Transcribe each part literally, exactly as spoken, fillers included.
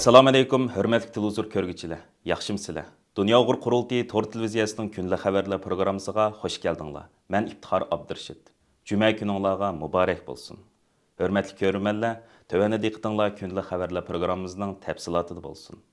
ئەسسالامۇ ئەلەيكۇم، ھۆرمەتلىك تېلېۋىزور كۆرگۈچىلەر، ياخشىمۇسىلەر؟ دۇنيا ئۇيغۇر قۇرۇلتىيى تور تېلېۋىزىيەسىنىڭ كۈندىلىك خەۋەرلەر پروگراممىسىغا خۇش كەلدىڭلار. مەن ئىپتىخار ئابدۇرېشىت. جۈمە كۈنۈڭلارغا مۇبارەك بولسۇن. ھۆرمەتلىك كۆرۈرمەنلەر، تۆۋەندە دىققىتىڭلار كۈندىلىك خەۋەرلەر پروگراممىمىزنىڭ تەپسىلاتىدا بولسۇن.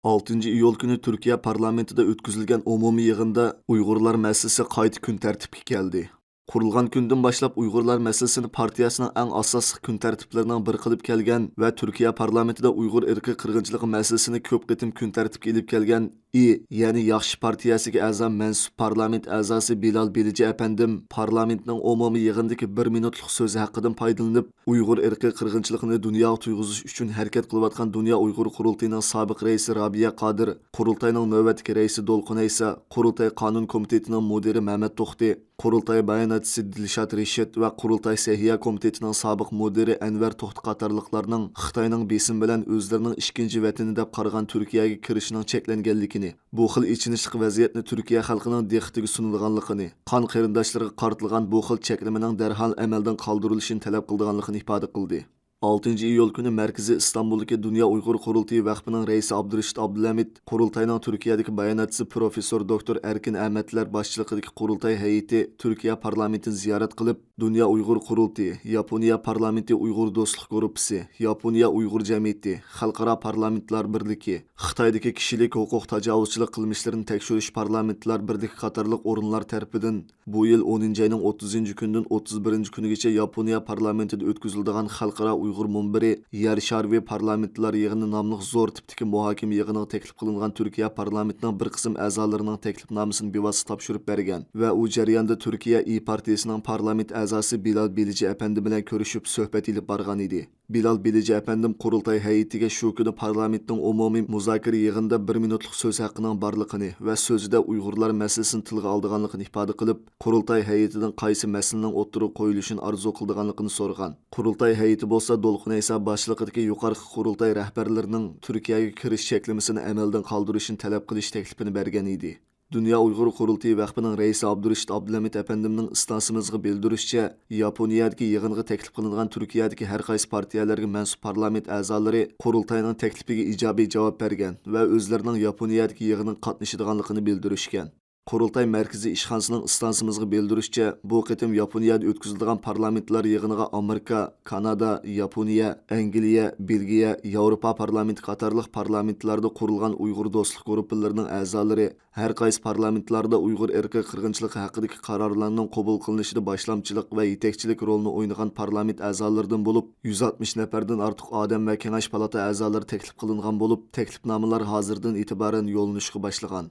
ئالتىنچى ئىيۇل كۈنى تۈركىيە پارلامېنتىدا ئۆتكۈزۈلگەن ئومۇمىي يىغىندا ئۇيغۇرلار مەسىلىسى قايتا كۈن تەرتىپكە كەلدى. قۇرۇلغان كۈندىن باشلاپ ئۇيغۇرلار مەسىلىسىنى پارتىيەسىنىڭ ئەڭ ئاساسلىق كۈن تەرتىپلىرىنىڭ بىرى قىلىپ كەلگەن ۋە تۈركىيە پارلامېنتىدا ئۇيغۇر ئىرقىي قىرغىنچىلىقى مەسىلىسىنى كۆپ قېتىم كۈن تەرتىپكە ئېلىپ كەلگەن ئى، يەنى ياخشى پارتىيەسىگە ئەزا مەنسۇپ پارلامېنت ئەزاسى بىلال بېلىجى ئەپەندىم پارلامېنتنىڭ ئومۇمىي يىغىنىدىكى بىر مىنۇتلۇق سۆزى ھەققىدىن پايدىلىنىپ، ئۇيغۇر ئىرقىي قىرغىنچىلىقىنى دۇنياغا تۇيغۇزۇش ئۈچۈن ھەرىكەت قىلىۋاتقان دۇنيا ئۇيغۇر قۇرۇلتىيىنىڭ سابىق رەئىسى رابىيە قادىر، قۇرۇلتاينىڭ نۆۋەتتىكى رەئىسى دولقۇن ئەيسا، قۇرۇلتاي قانۇن كومىتېتىنىڭ مۇدىرى مەمەت توختى، قۇرۇلتاي باياناتچىسى دىلشات رىشىت ۋە قۇرۇلتاي سەھىيە كومىتېتىنىڭ سابىق مۇدىرى ئەنۋەر توختى قاتارلىقلارنىڭ خىتاينىڭ بېسىمى بىلەن ئۆزلىرىنىڭ ئىككىنچى ۋەتىنى دەپ قارىغان تۈركىيەگە كىرىشىنىڭ چەكلەنگەنلىكىنى، بۇ خىل ئېچىنىشلىق ۋەزىيەتنى تۈركىيە خەلقىنىڭ دىققىتىگە سۇنىدىغانلىقىنى، قان قېرىنداشلىرىغا قارىتىلغان بۇ خىل چەكلىمىنىڭ دەرھال ئەمەلدىن قالدۇرۇلۇشىنى تەلەپ قىلىدىغانلىقىنى ئىپادە قىلدى. ئالتىنچى ئىيۇل كۈنى مەركىزى ئىستانبۇلدىكى دۇنيا ئۇيغۇر قۇرۇلتىيى ۋەقپىنىڭ رەئىسى ئابدۇرېشىت ئابدۇلھەمىد، قۇرۇلتاينىڭ تۈركىيەدىكى باياناتچىسى پروفېسسور دوكتور ئەركىن ئەمەتلەر باشچىلىقىدىكى قۇرۇلتاي ھەيئىتى تۈركىيە پارلامېنتىنى زىيارەت قىلىپ، دۇنيا ئۇيغۇر قۇرۇلتىيى، ياپونىيە پارلامېنتى ئۇيغۇر دوستلۇق گۇرۇپپىسى، ياپونىيە ئۇيغۇر جەمئىيىتى، خەلقئارا پارلامېنتلار بىرلىكى، خىتايدىكى كىشىلىك ھوقۇق تاجاۋۇزچىلىق قىلمىشلىرىنى تەكشۈرۈش پارلامېنتلار بىرلىكى قاتارلىق ئورۇنلار تەرىپىدىن بۇ يىل ئونىنچى ئاينىڭ ئوتتۇزىنچى كۈنىدىن ئوتتۇز بىرىنچى كۈنىگىچە ياپونىيە پارلامېنتىدا ئۆتكۈزۈلىدىغان خەلقئارا ئۇيغۇر مۇنبىرى يەر شارى پارلامېنتلار يىغىنى ناملىق زور تىپتىكى مۇھاكىمە يىغىنىغا تەكلىپ قىلىنغان تۈركىيە پارلامېنتىنىڭ بىر قىسىم ئەزالىرىنىڭ تەكلىپنامىسىنى بىۋاسىتە تاپشۇرۇپ بەرگەن ۋە ئۇ جەرياندا تۈركىيە ئىيى پارتىيىسىنىڭ پارلامېنت ئەزاسى بىلال بېلىجى ئەپەندى بىلەن كۆرۈشۈپ سۆھبەت ئېلىپ بارغان ئىدى. بىلال بېلىجى ئەپەندىم قۇرۇلتاي ھەيئىتىگە شۇ كۈنى پارلامېنتنىڭ ئومۇمىي مۇزاكىرە يىغىنىدا بىر مىنۇتلۇق سۆز ھەققىنىڭ بارلىقىنى ۋە سۆزىدە ئۇيغۇرلار مەسىلىسىنى تىلغا ئالىدىغانلىقىنى ئىپادە قىلىپ، قۇرۇلتاي ھەيئىتىدىن قايسى مەسىلىنىڭ ئوتتۇرىغا قويۇلۇشىنى ئارزۇ قىلىدىغانلىقىنى سورىغان. قۇرۇلتاي ھەيئىتى بولسا دولقۇن ئەيسا باشچىلىقىدىكى يۇقىرىقى قۇرۇلتاي رەھبەرلىرىنىڭ تۈركىيەگە كىرىش چەكلىمىسىنى ئەمەلدىن قالدۇرۇشىنى تەلەپ قىلىش تەكلىپىنى بەرگەن ئىدى. دۇنيا ئۇيغۇر قۇرۇلتىيى ۋەقپىنىڭ رەئىسى ئابدۇرېشىت ئابدۇلھەمىت ئەپەندىمنىڭ ئىستانسىمىزغا بىلدۈرۈشىچە، ياپونىيەدىكى يىغىنغا تەكلىپ قىلىنغان تۈركىيەدىكى ھەر قايسى پارتىيەلەرگە مەنسۇپ پارلامېنت ئەزالىرى قۇرۇلتاينىڭ تەكلىپىگە ئىجابىي جاۋاب بەرگەن ۋە ئۆزلىرىنىڭ ياپونىيەدىكى يىغىنغا قاتنىشىدىغانلىقىنى بىلدۈرۈشكەن. قۇرۇلتاي مەركىزىي ئىشخانىسىنىڭ ئىستانسىمىزغا بىلدۈرۈشىچە، بۇ قېتىم ياپونىيەدە ئۆتكۈزۈلىدىغان پارلامېنتلار يىغىنىغا ئامېرىكا، كانادا، ياپونىيە، ئەنگلىيە، بېلگىيە، ياۋروپا پارلامېنتى قاتارلىق پارلامېنتلاردا قۇرۇلغان ئۇيغۇر دوستلۇق گۇرۇپپىلىرىنىڭ ئەزالىرى، ھەر قايسى پارلامېنتلاردا ئۇيغۇر ئىرقىي قىرغىنچىلىقى ھەققىدىكى قارارلارنىڭ قوبۇل قىلىنىشىدا باشلامچىلىق ۋە يېتەكچىلىك رولىنى ئوينىغان پارلامېنت ئەزالىرىدىن بولۇپ، يۈز ئاتمىش نەپەردىن ئارتۇق ئادەم ۋە كېڭەش پالاتا ئەزالىرى تەكلىپ قىلىنغان بولۇپ، تەكلىپنامىلەر ھازىردىن ئېتىبارەن يوللىنىشقا باشلىغان.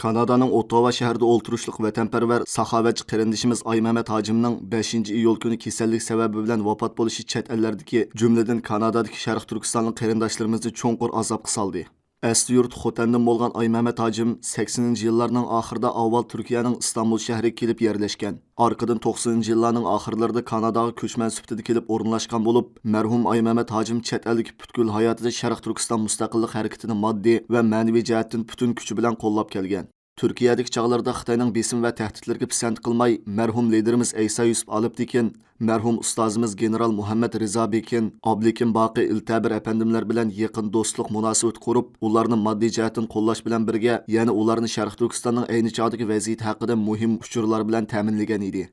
كانادانىڭ ئوتتاۋا شەھىرىدە ئولتۇرۇشلۇق ۋەتەنپەرۋەر ساخاۋەتچى قېرىندىشىمىز ئايمەمەت ھاجىمنىڭ بەشىنچى ئىيۇل كۈنى كېسەللىك سەۋەبى بىلەن ۋاپات بولۇشى چەت ئەللەردىكى، جۈملىدىن كانادادىكى شەرقىي تۈركىستانلىق قېرىنداشلىرىمىزنى چوڭقۇر ئازابقا سالدى. ئەسلى يۇرتى خوتەندىن بولغان ئايمەمەت ھاجىم سەكسىنىنچى يىللارنىڭ ئاخىرىدا ئاۋۋال تۈركىيەنىڭ ئىستانبۇل شەھىرىگە كېلىپ يەرلەشكەن. ئارقىدىن توقسىنىنچى يىللارنىڭ ئاخىرلىرىدا كاناداغا كۆچمەن سۈپىتىدە كېلىپ ئورۇنلاشقان بولۇپ، مەرھۇم ئايمەمەت ھاجىم چەت ئەلدىكى پۈتكۈل ھاياتىدا شەرقىي تۈركىستان مۇستەقىللىق ھەرىكىتىنى ماددىي ۋە مەنىۋى جەھەتتىن پۈتۈن كۈچى بىلەن قوللاپ كەلگەن. تۈركىيەدىكى چاغلىرىدا خىتاينىڭ بېسىم ۋە تەھدىتلىرىگە پىسەنت قىلماي، مەرھۇم لىدىرىمىز ئەيسا يۈسۈپ ئالپتېكىن، مەرھۇم ئۇستازىمىز گېنېرال مۇھەممەد رىزا بېكىن، ئابلېكىم باقى ئىلتەبىر ئەپەندىملەر بىلەن يېقىن دوستلۇق مۇناسىۋىتى قۇرۇپ، ئۇلارنى ماددىي جەھەتتىن قوللاش بىلەن بىرگە، يەنە ئۇلارنى شەرقىي تۈركىستاننىڭ ئەينى چاغدىكى ۋەزىيىتى ھەققىدە مۇھىم ئۇچۇرلار بىلەن تەمىنلىگەن ئىدى.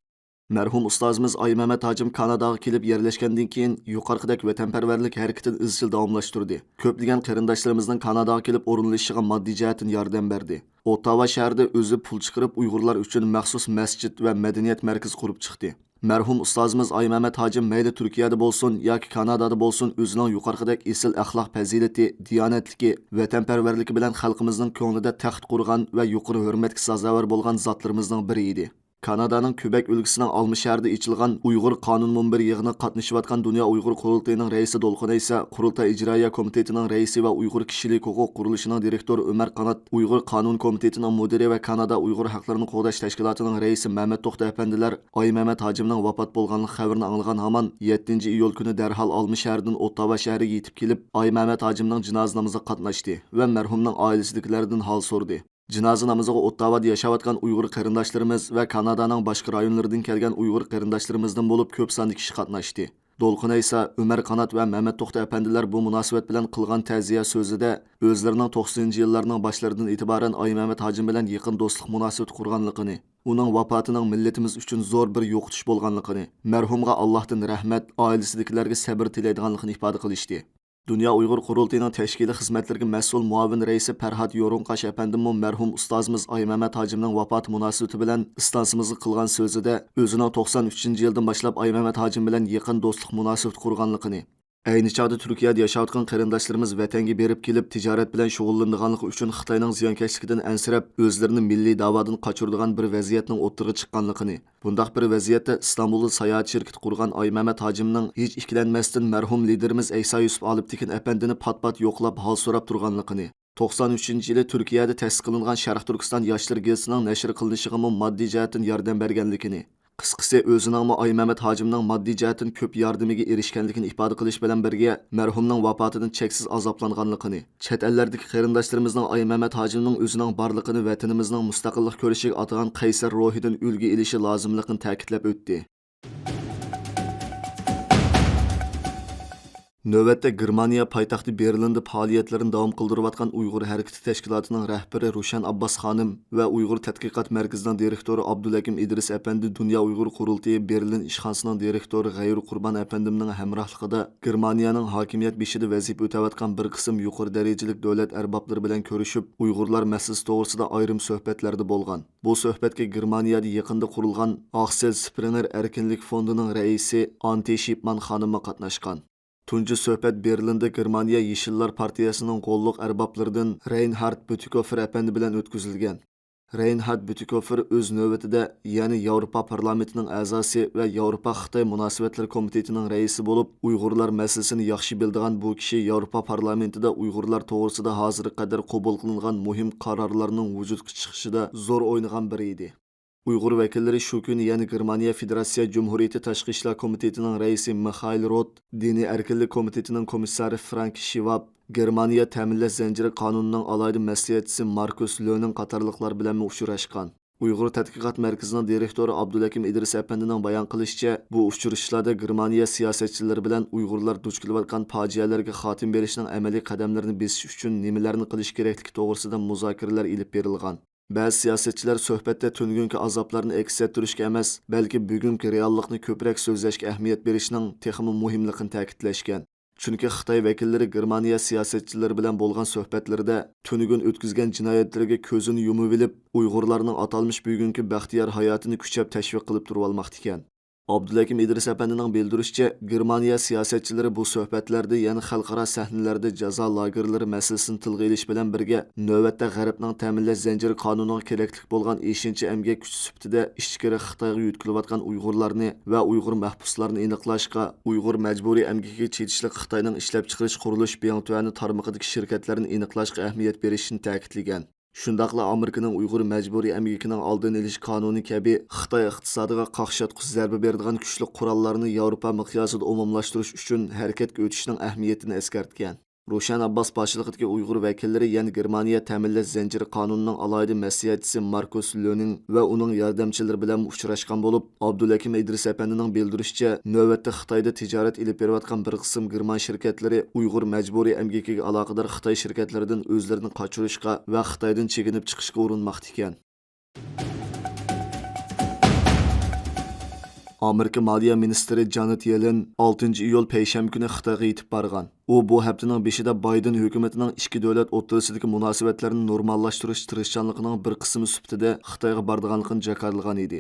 مەرھۇم ئۇستازىمىز ئايمەمەت ھاجىم كاناداغا كېلىپ يەرلەشكەندىن كېيىن، يۇقىرىقىدەك ۋەتەنپەرۋەرلىك ھەرىكىتىنى ئىزچىل داۋاملاشتۇردى. كۆپلىگەن قېرىنداشلىرىمىزنىڭ كاناداغا كېلىپ ئورۇنلىشىشىغا ماددىي جەھەتتىن ياردەم بەردى. ئوتتاۋا شەھىرىدە ئۆزى پۇل چىقىرىپ، ئۇيغۇرلار ئۈچۈن مەخسۇس مەسچىت ۋە مەدەنىيەت مەركىزى قۇرۇپ چىقتى. مەرھۇم ئۇستازىمىز ئايمەمەت ھاجىم مەيلى تۈركىيەدە بولسۇن ياكى كانادادا بولسۇن، ئۆزىنىڭ يۇقىرىقىدەك ئېسىل ئەخلاق پەزىلىتى، دىيانەتلىكى، ۋەتەنپەرۋەرلىكى بىلەن خەلقىمىزنىڭ كۆڭلىدە تەخت قۇرغان ۋە يۇقىرى ھۆرمەتكە سازاۋەر بولغان زاتلىرىمىزنىڭ بىرى ئىدى. كانادانىڭ كۈبەك ئۆلكىسىنىڭ ئالما شەھىرىدە ئېچىلغان ئۇيغۇر قانۇن مۇنبىرى يىغىنىغا قاتنىشىۋاتقان دۇنيا ئۇيغۇر قۇرۇلتىيىنىڭ رەئىسى دولقۇن ئەيسا، قۇرۇلتاي ئىجرائىيە كومىتېتىنىڭ رەئىسى ۋە ئۇيغۇر كىشىلىك ھوقۇق قۇرۇلۇشىنىڭ دىرېكتورى ئۆمەر قانات، ئۇيغۇر قانۇن كومىتېتىنىڭ مۇدىرى ۋە كانادا ئۇيغۇر ھەقلىرىنى قوغداش تەشكىلاتىنىڭ رەئىسى مەمەت توختى ئەپەندىلەر ئايمەمەت ھاجىمنىڭ ۋاپات بولغانلىق خەۋىرىنى ئاڭلىغان ھامان، يەتتىنچى ئىيۇل كۈنى دەرھال ئالما شەھىرىدىن ئوتتاۋا شەھىرىگە يېتىپ كېلىپ، ئايمەمەت ھاجىمنىڭ جىنازا نامىزىغا قاتناشتى ۋە مەرھۇمنىڭ ئائىلىسىدىكىلەردىن ھال سورىدى. جىنازا نامىزىغا ئوتتاۋادا ياشاۋاتقان ئۇيغۇر قېرىنداشلىرىمىز ۋە كانادانىڭ باشقا رايونلىرىدىن كەلگەن ئۇيغۇر قېرىنداشلىرىمىزدىن بولۇپ كۆپ ساندا كىشى قاتناشتى. دولقۇن ئەيسا، ئۆمەر قانات ۋە مەمەت توختى ئەپەندىلەر بۇ مۇناسىۋەت بىلەن قىلغان تەزىيە سۆزىدە، ئۆزلىرىنىڭ توقسىنىنچى يىللارنىڭ باشلىرىدىن ئېتىبارەن ئايمەمەت ھاجىم بىلەن يېقىن دوستلۇق مۇناسىۋىتى قۇرغانلىقىنى، ئۇنىڭ ۋاپاتىنىڭ مىللىتىمىز ئۈچۈن زور بىر يوقىتىش بولغانلىقىنى، مەرھۇمغا ئاللاھتىن رەھمەت، ئائىلىسىدىكىلەرگە سەبىر تىلەيدىغانلىقىنى ئىپادە قىلىشتى. دۇنيا ئۇيغۇر قۇرۇلتىيىنىڭ تەشكىلىي خىزمەتلىرىگە مەسئۇل مۇئاۋىن رەئىسى پەرھات يورۇنقاش ئەپەندىممۇ مەرھۇم ئۇستازىمىز ئايمەمەت ھاجىمنىڭ ۋاپاتى مۇناسىۋىتى بىلەن ئىستانسىمىزغا قىلغان سۆزىدە، ئۆزىنىڭ توقسان ئۈچىنچى يىلدىن باشلاپ ئايمەمەت ھاجىم بىلەن يېقىن دوستلۇق مۇناسىۋىتى قۇرغانلىقىنى، ئەينى چاغدا تۈركىيەدە ياشاۋاتقان قېرىنداشلىرىمىز ۋەتەنگە بېرىپ كېلىپ، تىجارەت بىلەن شۇغۇللىنىدىغانلىقى ئۈچۈن خىتاينىڭ زىيانكەشلىكىدىن ئەنسىرەپ، ئۆزلىرىنى مىللىي داۋادىن قاچۇرىدىغان بىر ۋەزىيەتنىڭ ئوتتۇرىغا چىققانلىقىنى، بۇنداق بىر ۋەزىيەتتە ئىستانبۇلدا ساياھەت شىركىتى قۇرغان ئايمەمەت ھاجىمنىڭ ھېچ ئىككىلەنمەستىن مەرھۇم لىدېرىمىز ئەيسا يۈسۈپ ئالپتېكىن ئەپەندىنى پات-پات يوقلاپ ھال سوراپ تۇرغانلىقىنى، توقسان ئۈچىنچى يىلى تۈركىيەدە تەسىس قىلىنغان شەرق تۈركىستان ياشلىرى گېزىتىنىڭ نەشر قىلىنىشىغىمۇ ماددىي جەھەتتىن ياردەم بەرگەنلىكىنى، قىسقىسى، ئۆزىنىڭمۇ ئايمەمەت ھاجىمنىڭ ماددىي جەھەتتىن كۆپ ياردىمىگە ئېرىشكەنلىكىنى ئىپادە قىلىش بىلەن بىرگە، مەرھۇمنىڭ ۋاپاتىدىن چەكسىز ئازابلانغانلىقىنى، چەت ئەللەردىكى قېرىنداشلىرىمىزنىڭ ئايمەمەت ھاجىمنىڭ ئۆزىنىڭ بارلىقىنى ۋەتىنىمىزنىڭ مۇستەقىللىق كۈرىشىگە ئاتىغان قەيسەر روھىدىن ئۈلگە ئېلىشى لازىملىقىنى تەكىتلەپ ئۆتتى. نۆۋەتتە گېرمانىيە پايتەختى بېرلىندا پائالىيەتلىرىنى داۋام قىلدۇرۇۋاتقان ئۇيغۇر ھەرىكىتى تەشكىلاتىنىڭ رەھبىرى روشەن ئابباس خانىم ۋە ئۇيغۇر تەتقىقات مەركىزىنىڭ دىرېكتورى ئابدۇلھەكىم ئىدرىس ئەپەندى دۇنيا ئۇيغۇر قۇرۇلتىيى بېرلىن ئىشخانىسىنىڭ دىرېكتورى غەيۇر قۇربان ئەپەندىمنىڭ ھەمراھلىقىدا گېرمانىيەنىڭ ھاكىمىيەت بېشىدا ۋەزىپە ئۆتەۋاتقان بىر قىسىم يۇقىرى دەرىجىلىك دۆلەت ئەربابلىرى بىلەن كۆرۈشۈپ، ئۇيغۇرلار مەسىلىسى توغرىسىدا ئايرىم سۆھبەتلەردە بولغان. بۇ سۆھبەتكە گېرمانىيەدە يېقىندا قۇرۇلغان ئاكسېل سپرىڭېر ئەركىنلىك فوندىنىڭ رەئىسى ئانتى شىپمان خانىممۇ قاتناشقان. تۇنجى سۆھبەت بېرلىندا گېرمانىيە يېشىللار پارتىيەسىنىڭ قوللۇق ئەربابلىرىدىن رەينھارد بۈتىكوفېر ئەپەندى بىلەن ئۆتكۈزۈلگەن. رەينھارد بۈتىكوفېر ئۆز نۆۋىتىدە يەنە ياۋروپا پارلامېنتىنىڭ ئەزاسى ۋە ياۋروپا خىتاي مۇناسىۋەتلىرى كومىتېتىنىڭ رەئىسى بولۇپ، ئۇيغۇرلار مەسىلىسىنى ياخشى بىلىدىغان بۇ كىشى ياۋروپا پارلامېنتىدا ئۇيغۇرلار توغرىسىدا ھازىرغا قەدەر قوبۇل قىلىنغان مۇھىم قارارلارنىڭ ۋۇجۇدقا چىقىشىدا زور ئوينىغان بىرى ئىدى. ئۇيغۇر ۋەكىللىرى شۇ كۈنى يەنە گېرمانىيە فېدېراتسىيە جۇمھۇرىيىتى تاشقى ئىشلار كومىتېتىنىڭ رەئىسى مىخائېل روت، دىنىي ئەركىنلىك كومىتېتىنىڭ كومىسسارى فرانك شىۋاب، گېرمانىيە تەمىنلەش زەنجىرى قانۇنىنىڭ ئالاھىدە مەسلىھەتچىسى ماركۇس لۆنىڭ قاتارلىقلار بىلەنمۇ ئۇچراشقان. ئۇيغۇر تەتقىقات مەركىزىنىڭ دىرېكتورى ئابدۇلھەكىم ئىدرىس ئەپەندىنىڭ بايان قىلىشىچە، بۇ ئۇچرىشىشلاردا گېرمانىيە سىياسەتچىلىرى بىلەن ئۇيغۇرلار دۇچ كېلىۋاتقان پاجىئەلەرگە خاتىمە بېرىشنىڭ ئەمەلىي قەدەملىرىنى بېسىش ئۈچۈن نېمىلەرنى قىلىش كېرەكلىكى توغرىسىدا مۇزاكىرىلەر ئېلىپ بېرىلغان. بەزى سىياسەتچىلەر سۆھبەتتە تۈنۈگۈنكى ئازابلارنى ئەكس ئەتتۈرۈشكە ئەمەس، بەلكى بۈگۈنكى رېئاللىقنى كۆپرەك سۆزلەشكە ئەھمىيەت بېرىشنىڭ تېخىمۇ مۇھىملىقىنى تەكىتلەشكەن. چۈنكى خىتاي ۋەكىللىرى گېرمانىيە سىياسەتچىلىرى بىلەن بولغان سۆھبەتلىرىدە تۈنۈگۈن ئۆتكۈزگەن جىنايەتلىرىگە كۆزىنى يۇمۇۋېلىپ، ئۇيغۇرلارنىڭ ئاتالمىش بۈگۈنكى بەختىيار ھاياتىنى كۈچەپ تەشۋىق قىلىپ تۇرۇۋالماقتا ئىكەن. ئابدۇلھەكىم ئىدرىس ئەپەندىنىڭ بىلدۈرۈشىچە، گېرمانىيە سىياسەتچىلىرى بۇ سۆھبەتلەردە يەنە خەلقئارا سەھنىلەردە جازا لاگېرلىرى مەسىلىسىنى تىلغا ئېلىش بىلەن بىرگە، نۆۋەتتە غەربنىڭ تەمىنلەش زەنجىرى قانۇنىغا كېرەكلىك بولغان ئېشىنچا ئەمگەك كۈچى سۈپىتىدە ئىچكىرى خىتايغا يۆتكىلىۋاتقان ئۇيغۇرلارنى ۋە ئۇيغۇر مەھبۇسلارنى ئېنىقلاشقا، ئۇيغۇر مەجبۇرىي ئەمگىكىگە چېتىشلىق خىتاينىڭ ئىشلەپچىقىرىش قۇرۇلۇش بىڭتۈەنى تارمىقىدىكى شىركەتلەرنى ئېنىقلاشقا ئەھمىيەت بېرىشىنى تەكىتلىگەن. شۇنداقلا ئامېرىكىنىڭ ئۇيغۇر مەجبۇرىي ئەمگىكىنىڭ ئالدىنى ئېلىش قانۇنى كەبى خىتاي ئىقتىسادىغا قاقشاتقۇچ زەربە بېرىدىغان كۈچلۈك قوراللارنى ياۋروپا مىقياسىدا ئومۇملاشتۇرۇش ئۈچۈن ھەرىكەتكە ئۆتۈشنىڭ ئەھمىيىتىنى ئەسكەرتكەن. روشەن ئابباس باشچىلىقىدىكى ئۇيغۇر ۋەكىللىرى يەنە گېرمانىيە تەمىنلەش زەنجىرى قانۇنىنىڭ ئالاھىدە مەسلىھەتچىسى ماركۇس لۆنىڭ ۋە ئۇنىڭ ياردەمچىلىرى بىلەنمۇ ئۇچراشقان بولۇپ، ئابدۇلھەكىم ئىدرىس ئەپەندىنىڭ بىلدۈرۈشىچە، نۆۋەتتە خىتايدا تىجارەت ئېلىپ بېرىۋاتقان بىر قىسىم گېرمان شىركەتلىرى ئۇيغۇر مەجبۇرىي ئەمگىكىگە ئالاقىدار خىتاي شىركەتلىرىدىن ئۆزلىرىنى قاچۇرۇشقا ۋە خىتايدىن چېكىنىپ چىقىشقا ئۇرۇنماقتا ئىكەن. ئامېرىكا مالىيە مىنىستىرى جانېت يېلېن ئالتىنچى ئىيۇل پەيشەنبە كۈنى خىتايغا يېتىپ بارغان. ئۇ بۇ ھەپتىنىڭ بېشىدا بايدېن ھۆكۈمىتىنىڭ ئىككى دۆلەت ئوتتۇرىسىدىكى مۇناسىۋەتلەرنى نورماللاشتۇرۇش تىرىشچانلىقىنىڭ بىر قىسمى سۈپىتىدە خىتايغا بارىدىغانلىقىنى جاكارلىغان ئىدى.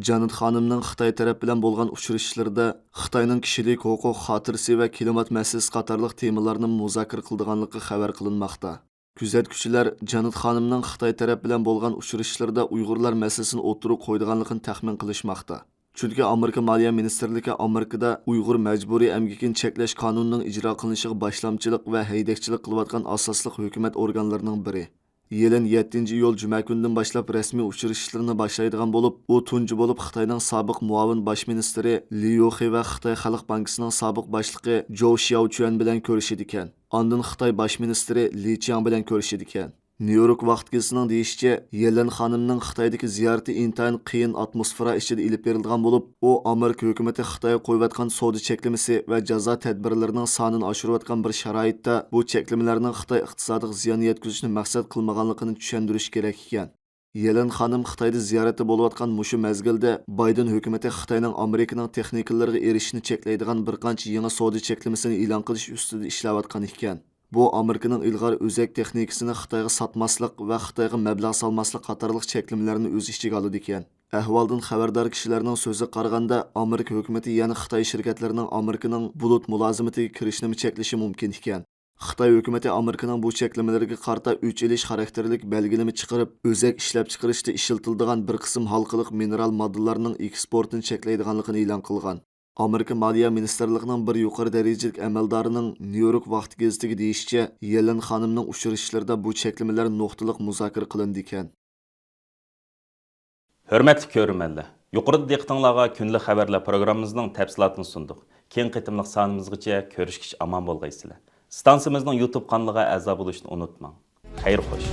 جانېت خانىمنىڭ خىتاي تەرەپ بىلەن بولغان ئۇچرىشىشلىرىدا خىتاينىڭ كىشىلىك ھوقۇق خاتىرىسى ۋە كىلىمات مەسىلىسى قاتارلىق تېمىلارنى مۇزاكىرە قىلىدىغانلىقى خەۋەر قىلىنماقتا. كۆزەتكۈچىلەر جانېت خانىمنىڭ خىتاي تەرەپ بىلەن بولغان ئۇچرىشىشلىرىدا ئۇيغۇرلار مەسىلىسىنى ئوتتۇرىغا قويىدىغانلىقىنى تەخمىن قىلىشماقتا. چۈنكى ئامېرىكا مالىيە مىنىستىرلىكى ئامېرىكىدا ئۇيغۇر مەجبۇرىي ئەمگىكىنى چەكلەش قانۇنىنىڭ ئىجرا قىلىنىشىغا باشلامچىلىق ۋە ھەيدەكچىلىك قىلىۋاتقان ئاساسلىق ھۆكۈمەت ئورگانلىرىنىڭ بىرى. يېلېن يەتتىنچى ئىيۇل جۈمە كۈنىدىن باشلاپ رەسمىي ئۇچرىشىشلىرىنى باشلايدىغان بولۇپ، ئۇ تۇنجى بولۇپ خىتاينىڭ سابىق مۇئاۋىن باش مىنىستىرى لى يۇخې ۋە خىتاي خەلق بانكىسىنىڭ سابىق باشلىقى جوۋ شياۋچۈەن بىلەن كۆرۈشىدىكەن. ئاندىن خىتاي باش مىنىستىرى لى چياڭ بىلەن كۆرۈشىدىكەن. نيۇ يورك ۋاقىت گېزىتىنىڭ دېيىشىچە، يېلېن خانىمنىڭ خىتايدىكى زىيارىتى ئىنتايىن قىيىن ئاتموسفېرا ئىچىدە ئېلىپ بېرىلىدىغان بولۇپ، ئۇ ئامېرىكا ھۆكۈمىتى خىتايغا قويۇۋاتقان سودا چەكلىمىسى ۋە جازا تەدبىرلىرىنىڭ سانىنى ئاشۇرۇۋاتقان بىر شارائىتتا بۇ چەكلىمىلەرنىڭ خىتاي ئىقتىسادىغا زىيان يەتكۈزۈشنى مەقسەت قىلمىغانلىقىنى چۈشەندۈرۈشى كېرەك ئىكەن. يېلېن خانىم خىتايدا زىيارەتتە بولۇۋاتقان مۇشۇ مەزگىلدە بايدېن ھۆكۈمىتى خىتاينىڭ ئامېرىكىنىڭ تېخنىكىلىرىغا ئېرىشىشنى چەكلەيدىغان بىر قانچە يېڭى سودا چەكلىمىسىنى ئېلان قىلىش ئۈستىدە ئىشلەۋاتقان ئىكەن. بۇ ئامېرىكىنىڭ ئىلغار ئۆزەك تېخنىكىسىنى خىتايغا ساتماسلىق ۋە خىتايغا مەبلەغ سالماسلىق قاتارلىق چەكلىمىلەرنى ئۆز ئىچىگە ئالىدىكەن. ئەھۋالدىن خەۋەردار كىشىلەرنىڭ سۆزىگە قارىغاندا، ئامېرىكا ھۆكۈمىتى يەنە خىتاي شىركەتلىرىنىڭ ئامېرىكىنىڭ بۇلۇت مۇلازىمىتىگە كىرىشنىمۇ چەكلىشى مۇمكىن ئىكەن. خىتاي ھۆكۈمىتى ئامېرىكىنىڭ بۇ چەكلىمىلىرىگە قارىتا ئۆچ ئېلىش خاراكتېرلىك بەلگىلىمە چىقىرىپ، ئۆزەك ئىشلەپچىقىرىشتا ئىشلىتىلىدىغان بىر قىسىم ھالقىلىق مىنېرال ماددىلارنىڭ ئېكسپورتىنى چەكلەيدىغانلىقىنى ئېلان قىلغان. ئامېرىكا مالىيە مىنىستىرلىقىنىڭ بىر يۇقىرى دەرىجىلىك ئەمەلدارىنىڭ نيۇ يورك ۋاقتى گېزىتىگە دېيىشىچە، يېلېن خانىمنىڭ ئۇچرىشىشلىرىدا بۇ چەكلىمىلەر نۇقتىلىق مۇزاكىرە قىلىنىدىكەن. ھۆرمەتلىك كۆرۈرمەنلەر، يۇقىرىدا دىققىتىڭلارغا كۈندىلىك خەۋەرلەر پروگراممىمىزنىڭ تەپسىلاتىنى سۇندۇق. كېيىنكى قېتىملىق سانىمىزغىچە كۆرۈشكىچە ئامان بولغايسىلەر. ئىستانسىمىزنىڭ يۇتۇب قانىلىغا ئەزا بولۇشنى ئۇنتۇماڭ. خەير خوش.